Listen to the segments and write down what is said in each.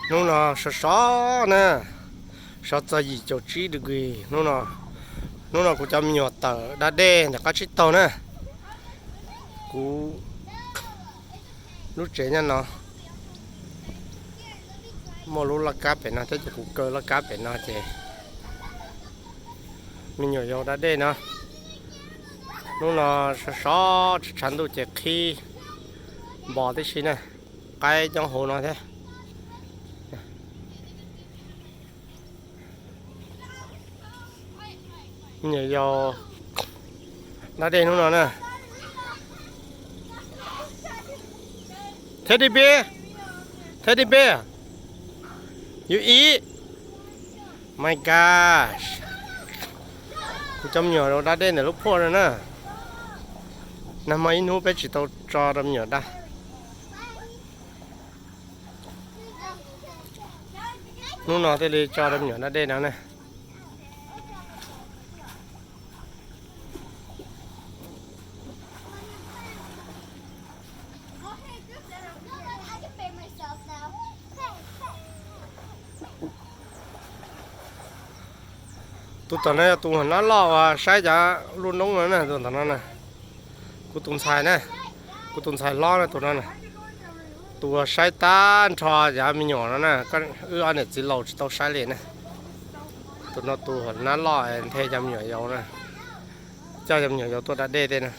Hnub no sov sov na, sov txog yim caum tsib degree hnub no. Hnub no kuv cov me nyuam tawm da dej ntawm qab tsib taug na. Kuv lub tsev nyob no, muaj lub laj kab pem no thiab ces kuv kaw laj kab pem no ces me nyuam yaus da dej no. Hnub no sov sov tshav ntuj ces qhib npo tib si na, qaib coob hauv no thiab. Me nyuam yaus da dej hnub no na. Teddy bear, teddy bear, you eat? My gosh, kuv cov me nyuam da dej ntawm lub phuaj no na. Nag hmo ib hnub peb tsis tau tso rau me nyuam da. Hnub no thiaj li tso rau me nyuam da dej no na. Tus tom no yog tus nab loj uas saib cov lub noob no na, tus tom no na. Kuv tus ntxhais na, kuv tus ntxhais hlob na tus no na. Tus uas saib tag nrho cov me nyuam no na, wb ob niam txiv laus tsis tau saib li na. Tus no tus nab loj nthe cov me nyuam yaus na, coj cov me nyuam yaus tuaj da dej tej na.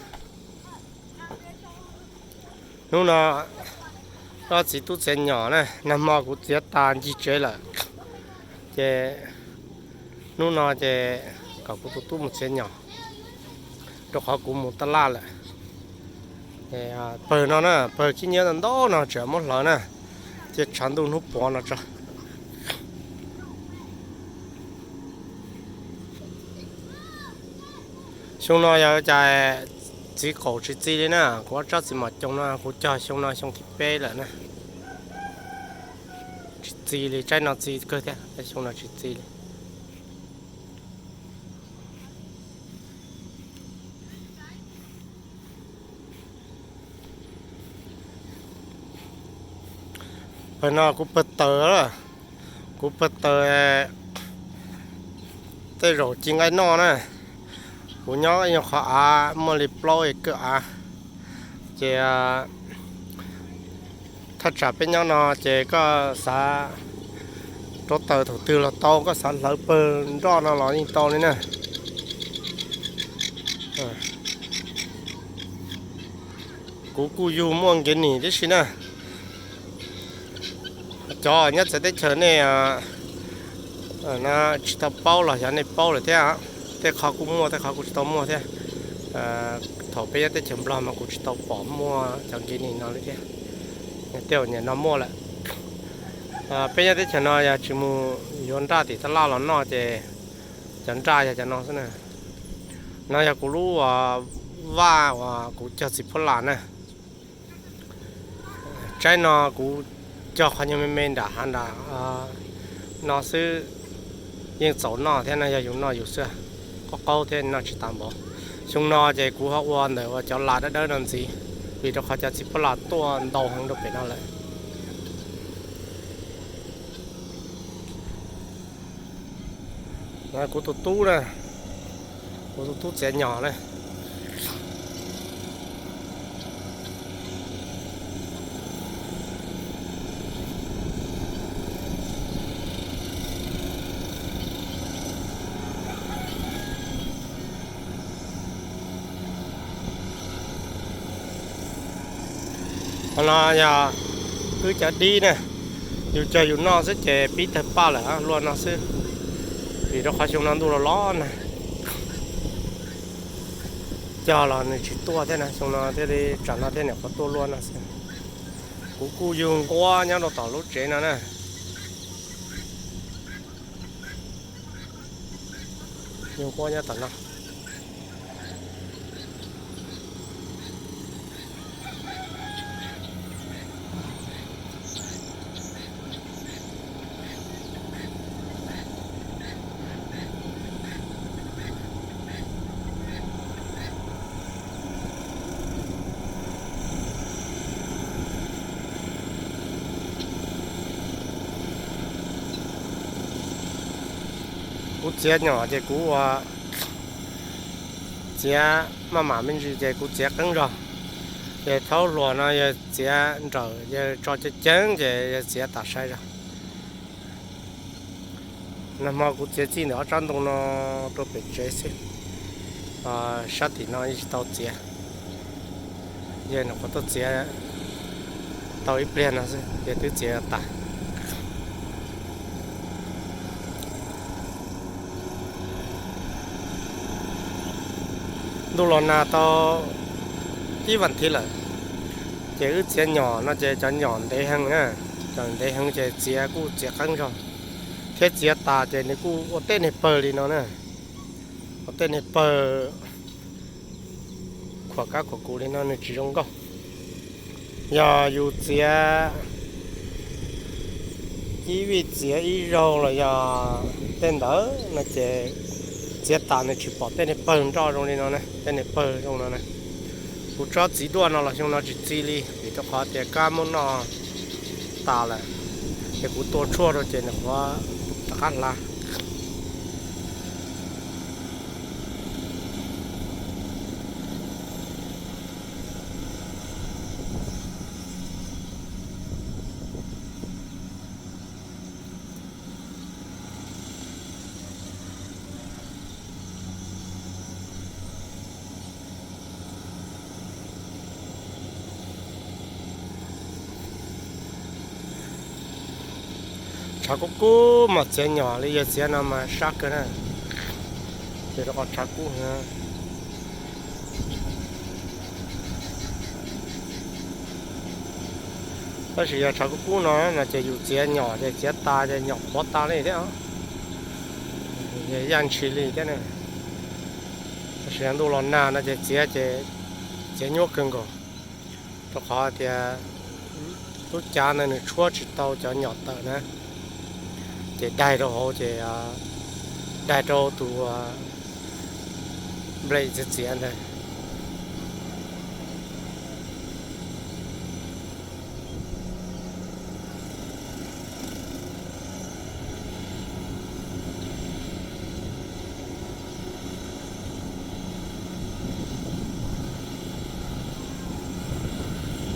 Hnub no koj txiv tub txiav nyom na, nag hmo kuv txiav tas ncig tsev lawm, ces hnub no ces kom kuv tus tub mus txiav nyom, rau qhov kuv mus taj laj lawm. Pawg no na, pawg khib nyiab ntau no tseem muab hlawv na, cia tshav ntuj hnub puav no tso. Xyoo no yog cas txiv qaum tsis txi li na, kuv ob tsob txiv mom coos no kuv cog xyoo no xyoo thib peb lawm na. Tsis txi li, tsaib no txi kawg thiab, xyoo no tsis txi li. Pawg no kuv pawg taws, kuv pawg taws tej zaum ci nqaij noj na. Kuv nyob ib nyuag qhov av muaj li plaub acre av, ces thaj tsam peb nyob no ces koj xav rauv taws thaum twg los tau, koj xav hlawv pawg nroj no los yeej tau li na. Kuv kuj yug muaj nkev nim tib si na. Cov nyob txawv teb chaws nej tsis tau paub los xyov nej paub lawm thiab. Tej qhov kuj muaj, tej qhov kuj tsis tau muaj thiab. Thaum peb nyob teb chaws Nplog mas kuv tsis tau pom muaj cov nkev nim no li thiab. Tej zaum nim no muaj lawm. Peb nyob teb chaws no yog tsis mus yuav nraj tim taj laj los noj ces cov nraj yog cov no xwb na. No yog kuv lub vaj uas kuv cog txiv phuab las na. Tsaib no kuv cog qhov nyuag me me nram hav nram no xwb, yeej txaus noj thiab no, yog yus noj yus xwb, qaub qaub thiab noj tsis tas npaum. Xyoo no ces kuv ho ua ntawm uas cov las dawb dawb no ntxiv, vim rau qhov cov txiv phuab las tuaj ntau heev rau pem no lawm. Kuv tus tub na, kuv tus tub txiav nyom na. Qhov no yog wb cov dib na, yus cog yus noj xwb ces pib tawg paj lawm luaj no xwb, vim rau qhov xyoo no ntuj los los na, cog los nws tsis tuaj thiab na, xyoo no thiaj li tsam no thiaj nyuam qhuav tuaj luaj no xwb. Kuv kuj yug nquab nyob rau tom lub tsev no na. Yug nquab nyob tom no. Kuv txiav nyom ces kuv ua txiav maj mam me ntsis ces kuv txiav qeeb zog. Ces thaum hluas no yog txiav nrawm, yog tso ceev ceev ces yog txiav tas sai zog. Nag hmo kuv txiav txij ntawm ob tsob ntoo no rau pem tsev xwb, sab tim no yeej tsis tau txiav. Yog nyuam qhuav tuaj txiav tau ib pliag no xwb ces twb txiav tas. Ntuj los nag tau ib vas thiv lawm, ces wb txiav nyom no ces cov nyom ntev heev na, cov ntev heev ces txiav kuj txiav qeeb zog, thiab txiav tas ces nws kuj ua tej niag pawg li no na, ua tej niag pawg khuam kab khuam kuv li no nws tsis zoo nkauj. Yog yus txiav ib vij txiav ib zaug los yog tej ntawd no ces txiav tas nws tsis pom tej niag pawg nroj zoo li no na, tej niag pawg zoo no na. Kuv tsob txiv duaj no los xyoo no tsis txi li vim rau qhov tias kab muab noj tas lawm, ces kuv tua tshuaj rau ces nws qhuav rov qab hlav. Tshav kub kub mas txiav nyom li yawg txiav no mas sab kawg na, ces rau qhov tshav kub. Tab sis yog tshav kub kub no no ces yus txiav nyom ces txiav tas ces nyom pov tas li thiab os, yaj ntshis li thiab ne. Tab sis yog ntuj los nag no ces txiav ces txiav nyuaj kawg nkaus, rau qhov tias lub cav ntawd nws tshuab tsis tau cov nyom tawm na, ces daig rau hauv ces daig rau tus nplej txiav txiav ntawd.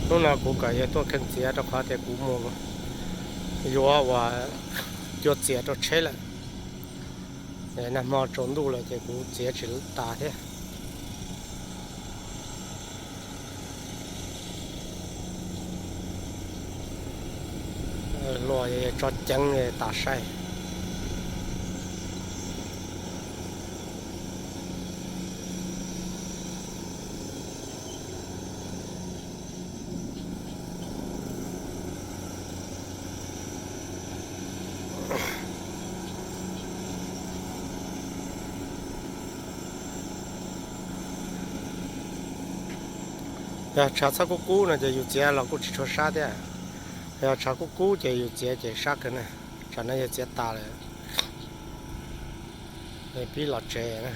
Hnub no kuv kom yawg tuaj kheej txiav rau qhov tias kuv mus yuav uas cua txias rau tsheb lawm. Nag hmo tsaus ntuj lawm ces kuv txiav tsis tas thiab. Luas tso ceev tas sai. Yog tshav txhob kub kub no ces yus txiav los kuj tsis tshua sab thiab. Yog tshav kub kub ces yus txiav ces sab kawg na. Tsam no yog txiav tas lawm, pib los tsev na.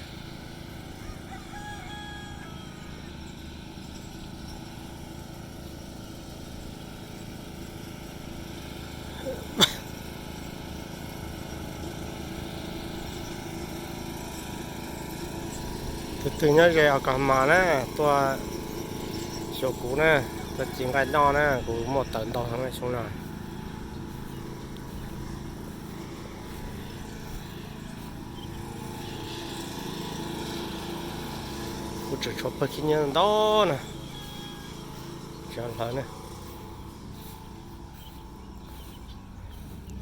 Tus twg nyob ze Oklahoma na, tuaj xyuas kuv na, tuaj ci nqaij noj na, kuv muaj tawv ntau heev xyoo no. Kuv tseem tshuav pawg khib nyiab ntau na, tseem hlawv na.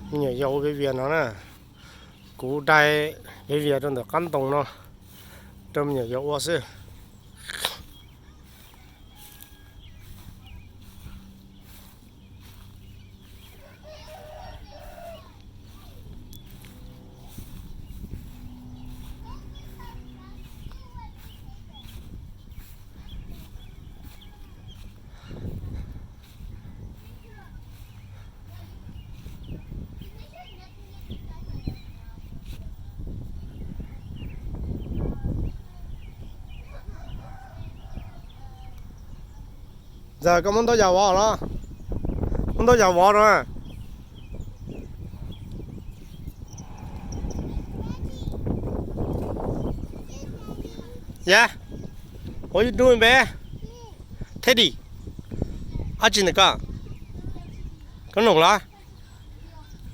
Me nyuam yaus ua viv vias no na, kuv dai viv vias rau ntawm qab ntoo no rau me nyuam yaus ua xwb. Ntxawm, koj muab ntaub yas vov los? Muab ntaub yas vov rau na. Yeah, what you doing, babe? Teddy, dab tsi ntawm koj? Koj noj los?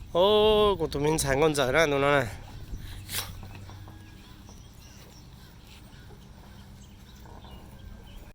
Kuv tus me ntxhais nkauj ntxawm na, tus no na.